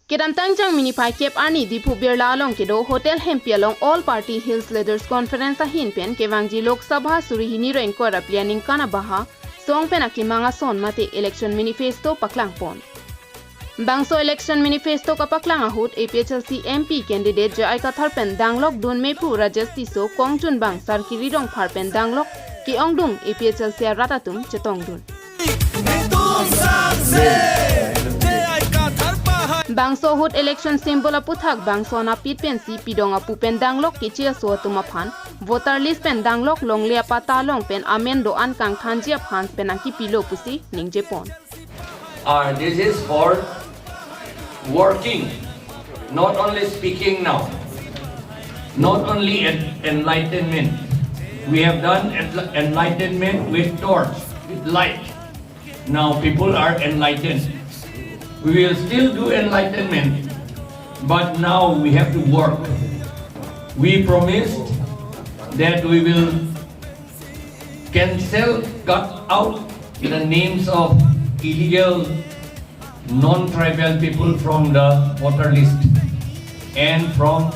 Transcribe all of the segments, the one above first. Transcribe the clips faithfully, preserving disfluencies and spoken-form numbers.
Kedamtang Jangmi niphai kep arni Diphu Birla along kedo Hotel Hempi along All Party Hills Leaders Conference ahin pen kevangji Lok Sabha suri hini ro ingkoi ra phli aningkan abaha song pen akemang ason mate election manifesto paklangpon. Bangso election manifesto kapaklang ahut A P H L C M P candidate J I Kathar pen danglok dunme pu Rajesh Tisso, Kongchunbang Sarkiri Rongphar pen danglok ke-ongdung A P H L C arat atum chetongdun. Bangso ahut election symbol aputhak bangso anapit pensi pidong apu pen danglok keche aso atum aphan, voter list pen danglok longle apatta along pen amen do-an kangthanji aphan pen nangkepilo pusi ningjepon. Uh, this is for working, not only speaking now, not only en- enlightenment. We have done enl- enlightenment with torch, with light. Now people are enlightened. We will still do enlightenment, but now we have to work. We promised that we will cancel, cut out the names of illegal non-tribal people from the voter list and from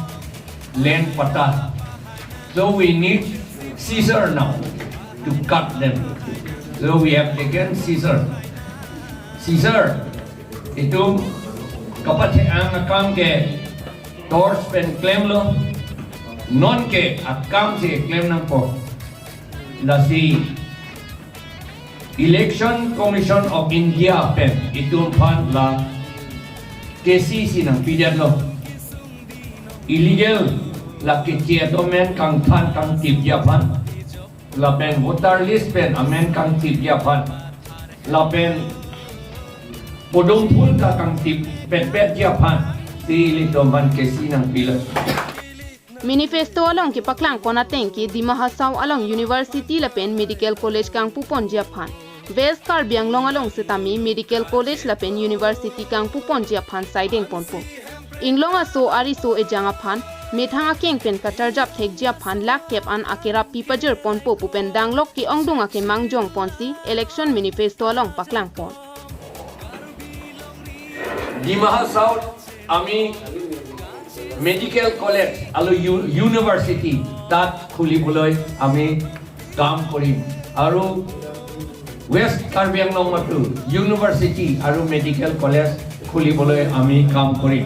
land patta. So we need scissor now to cut them. So we have taken scissor. Scissor, itum kapathe-ang akam ke torch pen klemlo, non ke akam si klem nangpo. Lasi Election Commission of India pen itum aphan la kesi si nangpidetlo. Illegal la keche atum amen kangthan kangtipji aphan, lapen voter list pen amen kangtipji aphan, lapen podung phul ta kangtip petpetji aphan, si ilitum aphan kesi nangpilo. Manifesto along kepaklangpon ateng ke Dima Hasao along University lapen Medical College kangpuponji aphan, West Karbi Anglong along setame Medical College lapen University kangpuponji aphan saideng ponpo. Inglong aso ariso ejang aphan, methang akeng pen kacharjap thekji aphan lakh kep an akerap pipajir ponpo pu pen danglok ke-ongdung akemang jongponsi election manifesto along paklangpon. Dima Hasao আমি medical college আৰু you- university তাত খুলিবলৈ আমি কাম কৰিম। আৰু ৱেষ্ট কাৰ্বি আংলঙতো ইউনিভাৰ্চিটি আৰু medical college খুলিবলৈ আমি কাম কৰিম।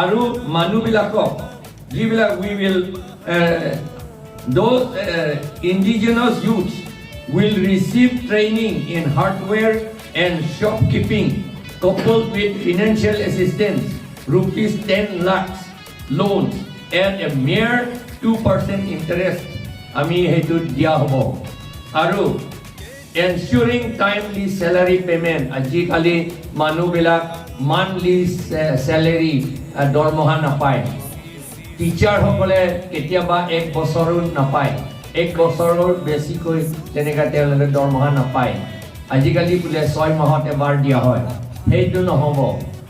আৰু মানুহবিলাকক যিবিলাক we will uh, those uh, indigenous youths will receive training in hardware and shopkeeping coupled with financial assistance rupees ten lakhs loans at a mere two percent interest আমি সেইটো দিয়া হ'ব। আৰু ensuring timely salary payment, আজিকালি মানুহবিলাক monthly salary, দৰমহা নাপায়। টিচাৰসকলে কেতিয়াবা এক বছৰো নাপায়, এক বছৰৰ বেছিকৈ তেনেকৈ তেওঁলোকে দৰমহা নাপায়। আজিকালি বোলে ছয় মাহত এবাৰ দিয়া হয়, সেইটো নহ'ব।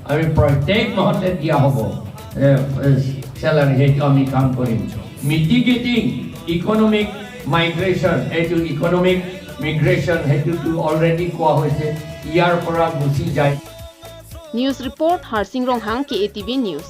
আমি প্ৰত্যেক মাহতে দিয়া হ'ব চেলাৰী, সেইটো আমি কাম কৰিম। মিটিগেটিং ইকনমিক মাইগ্ৰেশ্যন, এইটো ইকনমিক মিগ্ৰেশ্যন, সেইটোতো অলৰেডি কোৱা হৈছে, ইয়াৰ পৰা গুচি যায়। News report, Harsing Ronghang, K A T V News.